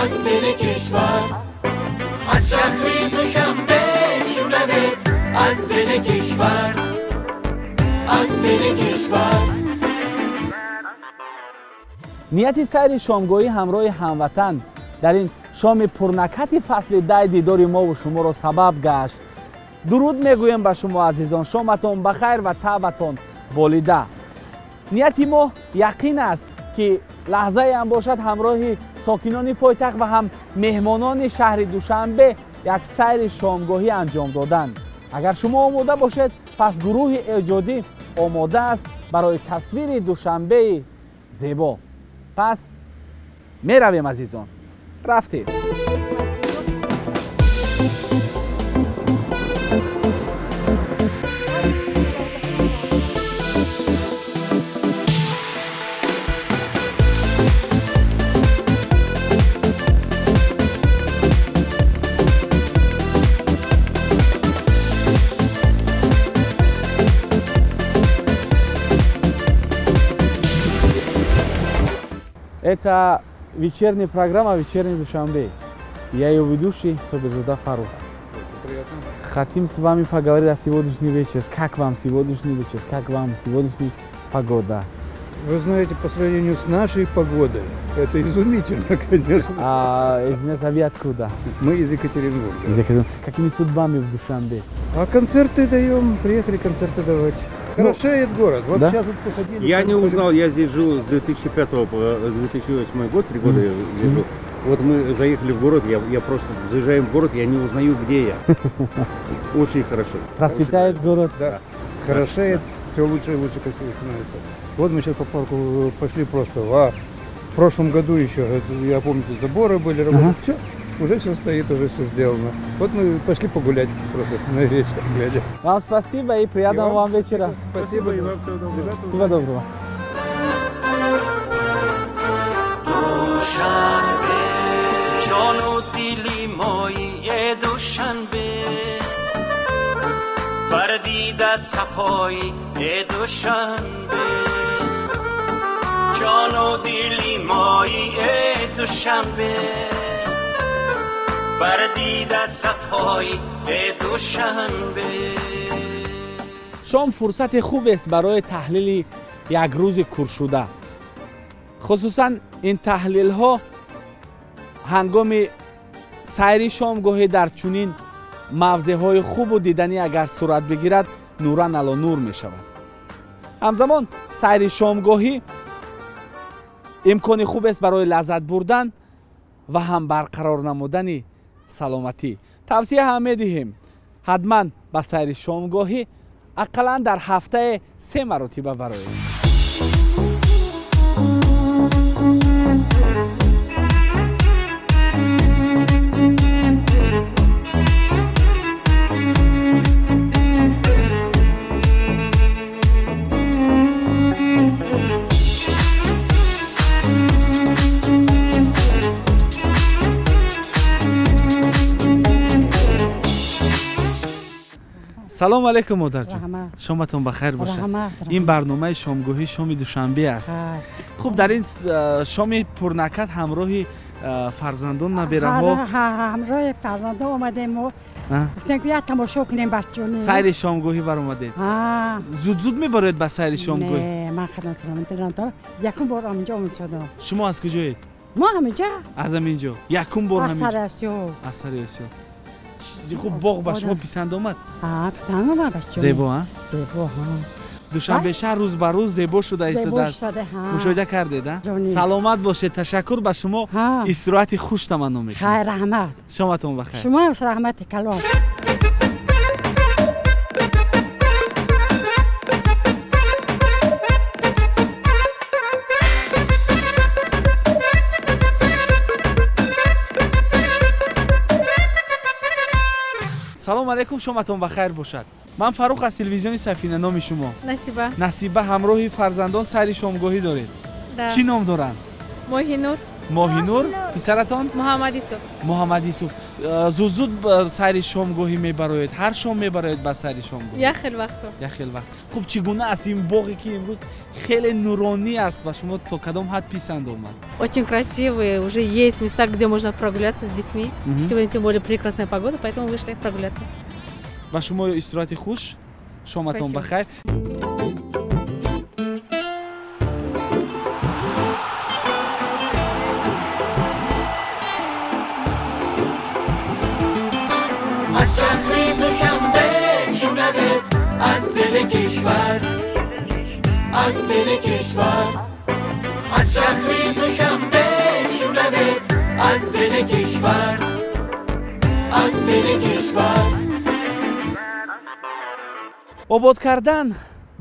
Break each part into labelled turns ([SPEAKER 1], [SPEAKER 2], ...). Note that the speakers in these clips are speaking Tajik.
[SPEAKER 1] Аз дили кишвар, аз шаҳри Душанбе шунавед, аз дили кишвар, аз дили кишвар.
[SPEAKER 2] Нияти сайри шомгоҳӣ ҳамроҳи ҳамватан дар ин шоми пурнакҳати фасли дай дидори мову шуморо сабаб гашт. Дуруд мегӯем ба шумо, азизон, шоматон ба хайр ва таъбатон болида. Нияти мо яқин аст, ки лаҳзаеам бошад ҳамроҳи сокинони пойтахт ва ҳам меҳмонони шаҳри Душанбе як сайри шомгоҳӣ анҷом доданд. Агар шумо омода бошед, пас гурӯҳи эҷодӣ омода аст барои тасвири Душанбеи зебо. Пас меравем, азизон, рафтем. Это вечерняя программа «Вечерний Душанбе». Я ее ведущий Собирзода Фарух.
[SPEAKER 3] Очень приятно.
[SPEAKER 2] Хотим с вами поговорить о сегодняшний вечер. Как вам сегодняшний вечер? Как вам сегодняшняя погода?
[SPEAKER 3] Вы знаете, по сравнению с нашей погодой, это изумительно, конечно.
[SPEAKER 2] А, извиняюсь, а вы откуда?
[SPEAKER 3] Мы из Екатеринбурга.
[SPEAKER 2] Из Екатеринбурга. Какими судьбами в Душанбе?
[SPEAKER 3] А концерты даем, приехали концерты давать. Хорошеет город. Вот
[SPEAKER 2] да?
[SPEAKER 3] Сейчас вот походили.
[SPEAKER 4] Я не узнал, я здесь жил с 2005 по 2008 год, 3 года я здесь жил. Вот мы заехали в город, я просто заезжаем в город, я не узнаю, где я. Очень хорошо.
[SPEAKER 2] Процветает город.
[SPEAKER 3] Да. Хорошеет, все лучше и лучше красиво становится. Вот мы сейчас по парку пошли просто. В прошлом году еще, я помню, тут заборы были, работали. Все, уже все стоит, уже все сделано. Вот мы пошли погулять просто на вечер глядя.
[SPEAKER 2] Вам спасибо и приятного вам вечера.
[SPEAKER 4] Спасибо и вам всего доброго.
[SPEAKER 2] Всего доброго.
[SPEAKER 5] ҷону дили мои Душанбе, бар дида сафои Душанбе, ҷону дили мои Душанбе, бар дида сафои Душанбе.
[SPEAKER 2] Шом фурсати хубест барои таҳлили як рӯзи куршуда. Хусусан ин таҳлилҳо ҳангоми сайри шомгоҳӣ дар чунин мавзеъҳои хубу диданӣ агар сурат бигирад, нуран ало нур мешавад. Ҳамзамон сайри шомгоҳӣ имкони хубест барои лаззат бурдан ва ҳам барқарор намудани саломатӣ. Тавсия ҳам медиҳем, ҳатман ба сайри шомгоҳӣ ақаллан дар ҳафтае 3 маротиба бароед. Салом алейкум, модарҷон, шоматон ба хайр бошад. Ин барномаи шомгоҳӣ шоми Душанбе аст. Хуб, дар ин шоми пурнакат ҳамроҳи фарзандон, набераҳо?
[SPEAKER 6] Ҳамроҳи фарзандон омадем мо, гуфтем ки як тамошо кунем баччони.
[SPEAKER 2] Сайри шомгоҳӣ баромадед? Зуд зуд мебароед ба сайри шомгоҳӣ?
[SPEAKER 6] Ман хадам саломатӣ, якум бор ҳаминҷо омад шудам.
[SPEAKER 2] Шумо аз куҷоед?
[SPEAKER 6] Мо ҳаминҷа.
[SPEAKER 2] Аз ҳаминҷо якум бор?
[SPEAKER 6] Аз Сари Осиё.
[SPEAKER 2] Аз Сари Осиё. Хуб, боғ ба шумо писанд омад?
[SPEAKER 6] Писанд омад.
[SPEAKER 2] Зебо?
[SPEAKER 6] Зебо.
[SPEAKER 2] Душанбе шаҳр рӯз ба рӯз зебо шуда истодааст, мушоҳида кардед? Саломат бошед, ташаккур ба шумо, истироҳати хуш таманно мекунем.
[SPEAKER 6] Хайр, раҳмат.
[SPEAKER 2] Шоматон ба хайр.
[SPEAKER 6] Шумо ҳам раҳмати калон.
[SPEAKER 2] Салом алейкум, шоматон ба хайр бошад. Ман Фарух аз телевизиони Сафина. Номи шумо?
[SPEAKER 7] Насиба.
[SPEAKER 2] Насиба, ҳамроҳи фарзандон сайри шомгоҳӣ доред? Чӣ ном доранд?
[SPEAKER 7] Моҳинур.
[SPEAKER 2] Моҳинур, писаратон?
[SPEAKER 7] Муҳаммад Юсуф.
[SPEAKER 2] Муҳаммад Юсуф. Зуд-зуд сайри шомгоҳӣ мебароед? Ҳар шом мебароед ба сайри шомгоҳӣ?
[SPEAKER 7] Як хел вақто.
[SPEAKER 2] Як хел вақт. Хуб, чӣ гуна аст ин боғе ки имрӯз хеле нуронӣ аст, ба шумо то кадом ҳад писанд омад?
[SPEAKER 7] Очень красивые, уже есть места, где можно прогуляться с детьми. Сегодня тем более прекрасная погода, поэтому вышли прогуляться.
[SPEAKER 2] Ба шумо истироҳати хуш, шоматон
[SPEAKER 7] Спасибо.
[SPEAKER 2] ба хайр.
[SPEAKER 1] از شهری دوشنبه شنوید، از دل کشور، از دل کشور، از شهری دوشنبه شنوید، از دل کشور، از دل کشور.
[SPEAKER 2] Обод кардан,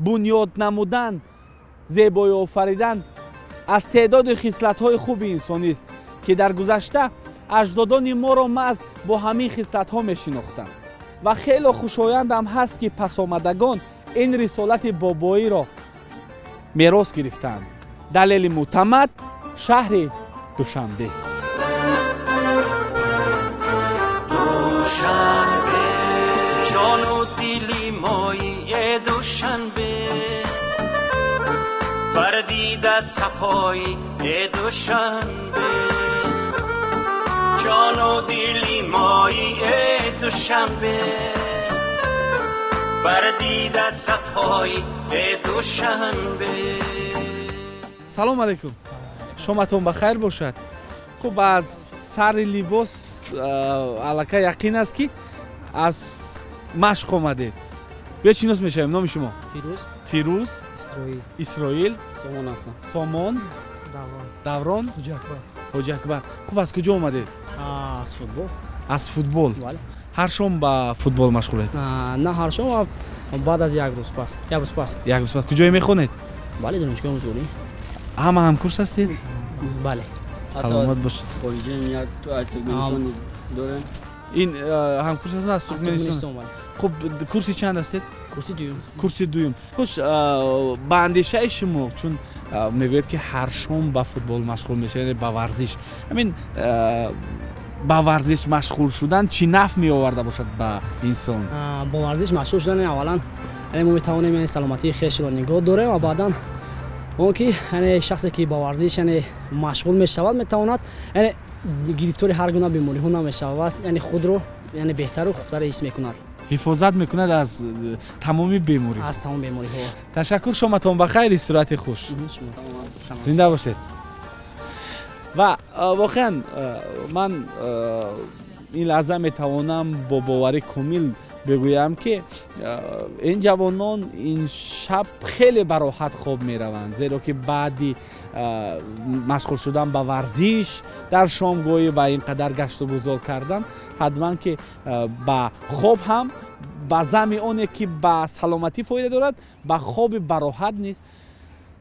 [SPEAKER 2] бунёд намудан, зебоӣ офаридан аз теъдоди хислатҳои хуби инсонист, ки дар гузашта аҷдодони моро маҳз бо ҳамин хислатҳо мешинохтанд. Ва хело хушояндам ҳаст, ки пасомадагон ин рисолати бобоиро мерос гирифтаанд. Далели мӯътамад шаҳри Душанбест.
[SPEAKER 5] Душанбе, ҷону дили мои, э Душанбе, бар дида сафои, э Душанбе, ҷону дили мои, э Душанбе, бар дида сафои, э Душанбе.
[SPEAKER 2] Салом алейкум, шоматон ба хайр бошад. Хуб, аз сари либос аллакай яқин аст, ки аз машқ омадед. Биё шинос мешавем. Номи шумо?
[SPEAKER 8] Фирӯз.
[SPEAKER 2] Фирӯз.
[SPEAKER 8] Исроил.
[SPEAKER 2] Исроил.
[SPEAKER 8] Сомон ҳастам.
[SPEAKER 2] Сомон.
[SPEAKER 8] Даврон.
[SPEAKER 2] Даврон.
[SPEAKER 8] Ҳоҷи Акбар.
[SPEAKER 2] Ҳоҷи Акбар. Хуб, аз куҷо омадед?
[SPEAKER 8] Аз футбол.
[SPEAKER 2] Аз футбол.
[SPEAKER 8] Бале.
[SPEAKER 2] Ҳар шом ба футбол машғулед?
[SPEAKER 8] На ҳар шом, баъд аз як рӯз пас. Як рӯз пас.
[SPEAKER 2] Як рӯз пас. Куҷое мехонед?
[SPEAKER 8] Бале, донишгоҳи омӯзгорӣ.
[SPEAKER 2] Ҳама ҳамкурс ҳастед?
[SPEAKER 8] Бале.
[SPEAKER 2] Саломат бошед.
[SPEAKER 9] Хориҷаем, як аз Туркманистон дорем.
[SPEAKER 2] Ин ҳамкурс ҳастед аз Туркманистон?
[SPEAKER 8] Бале.
[SPEAKER 2] Хуб, курси чанд ҳастед?
[SPEAKER 8] Курси дуюм.
[SPEAKER 2] Курси дуюм. Хуш, ба андешаи шумо, чун мегӯяд, ки ҳар шом ба футбол машғул мешавед, яъне ба варзиш, ҳамин ба варзиш машғул шудан чӣ нафъ меоварда бошад ба инсон?
[SPEAKER 8] Бо варзиш машғул шудан аввалан мо метавонем саломатии хешро нигоҳ дорем ва баъдан он ки шахсе ки ба варзиш машғул мешавад, метавонад гирифтори ҳар гуна бемориҳо намешавад, худро беҳтару хубтар ҳис мекунад.
[SPEAKER 2] Ҳифозат мекунад аз тамоми беморӣ.
[SPEAKER 8] Аз тамоми бемориҳо.
[SPEAKER 2] Ташаккур, шоматон ба хайр, истироҳати хуш, зинда бошед. Ва воқеан ман ин лаҳза метавонам бо боварӣ комил бигӯям, ки ин ҷавонон ин шаб хеле бароҳат хоб мераванд, зеро ки баъди машғул шудан ба варзиш дар шомгоҳӣ ва ин қадар гашту гузор кардан, ҳатман ки ба хоб ҳам ба замми оне ки ба саломатӣ фоида дорад, ба хоби бароҳат низ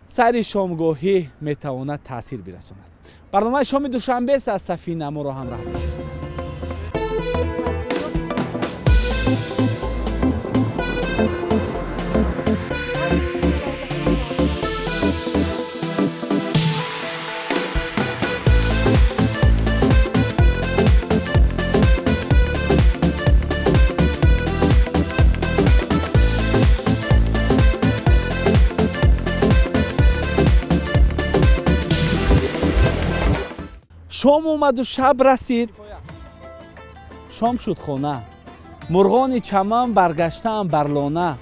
[SPEAKER 2] сайри шомгоҳӣ метавонад таъсир бирасонад. Барномаи шоми душанбест аз Сафина, моро ҳамроҳ бошед. Шом омаду шаб расид, шом шуд хона, мурғони чаман баргаштаам бар лона,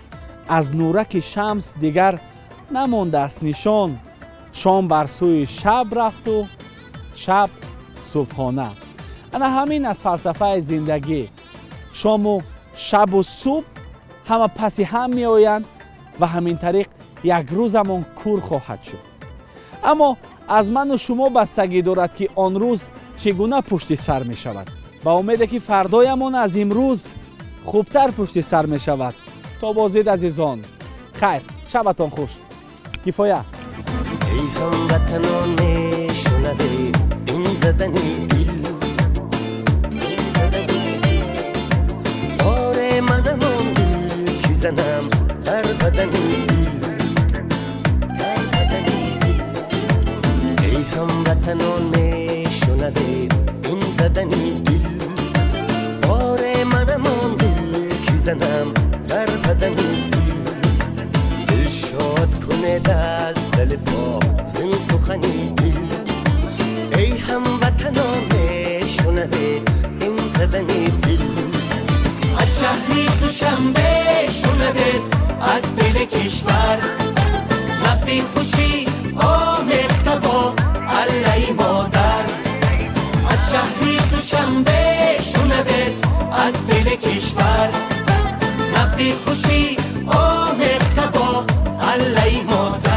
[SPEAKER 2] аз нураки шамс дигар намондааст нишон, шом бар сӯи шаб рафту шаб субҳона. Ана ҳамин аз фалсафаи зиндагӣ. Шому шабу субҳ ҳама паси ҳам меоянд ва ҳамин тариқ як рӯзамон кур хоҳад шуд. Аммо аз ману шумо бастагӣ дорад, ки он рӯз чӣ гуна пушти сар мешавад. Ба умеде ки фардоямон аз имрӯз хубтар пушти сар мешавад. То боздид, азизон, хайр, шабатон хуш. Кифоя.
[SPEAKER 5] Эй ҳамватанон, мешунавед ин задани дил, ин задани дил, оре манам он дил ки занам дар бадани дил, дар бадани дил. Эй ҳамватанон.
[SPEAKER 10] شنوید این زدنی دل آره منم آن دل که زنم در بدنی دل دل شاد کنه از دل پاک زین سخنی دل ای هموطنان شنوید این زدنی دل
[SPEAKER 1] از شهری دوشنبه شنوید از دل کشور نبضی خوشی آمیخته با علی مادر از شهری دوشنبه شنوید از دل کشور نبضی خوشی آمیخته با علی مادر.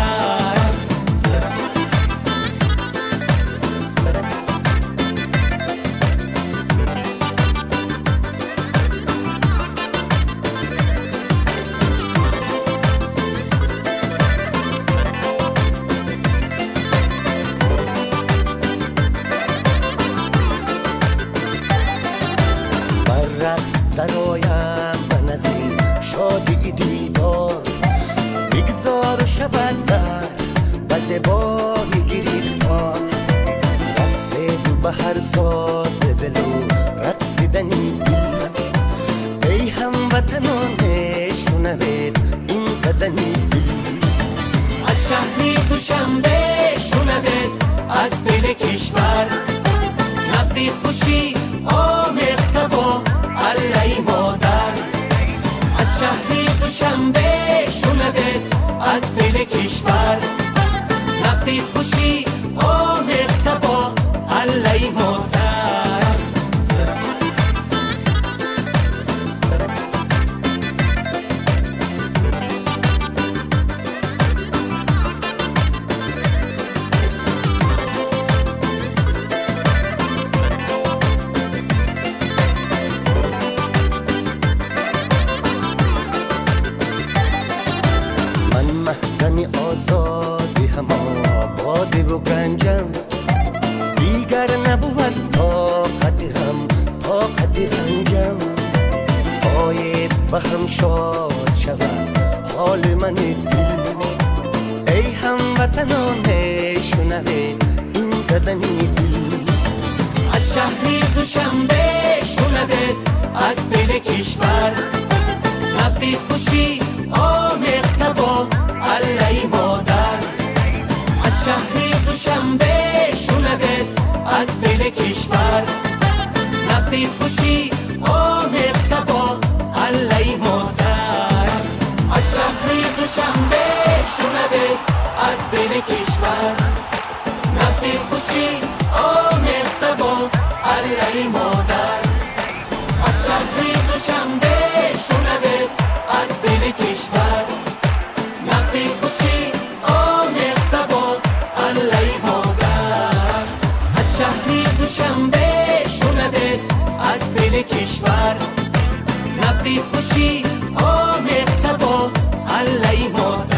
[SPEAKER 10] درایم من از این شادی دیدار بگذار شود در بزبای گرفتار رقص دو به هر ساز دلو رقصیدنی دل ای هموطنان شنوید این زدنی دل
[SPEAKER 1] از شهری دوشنبه شنوید از دل کشور نبضی خوشی آمیخته با علی مادر از شهری دوشنبه شنوید از دل کشور نبضی خوشی آمیخته با علی مادر.
[SPEAKER 10] محزن آزادی هم آبادی و گنجم دیگر نبود طاقت غم طاقت رنجم باید به هم شاد شود حال من دل ای هموطنان شنوید این زدنی دل
[SPEAKER 1] از شهری دوشنبه شنوید از دل کشور نبضی خوشی آمیخته با علی مادر از شهری دوشنبه شنوید از دل کشور نبضی خوشی آمیخته با علی مادر از شهری دوشنبه شنوید از دل کشور نبضی خوشی آمیخته با علی مادر از شهری دوشنبه شنوید از دل کشور نبضی خوشی آمیخته با علی مادر از شهری دوشنبه شنوید از دل کشور نبضی خوشی آمیخته با علی مادر.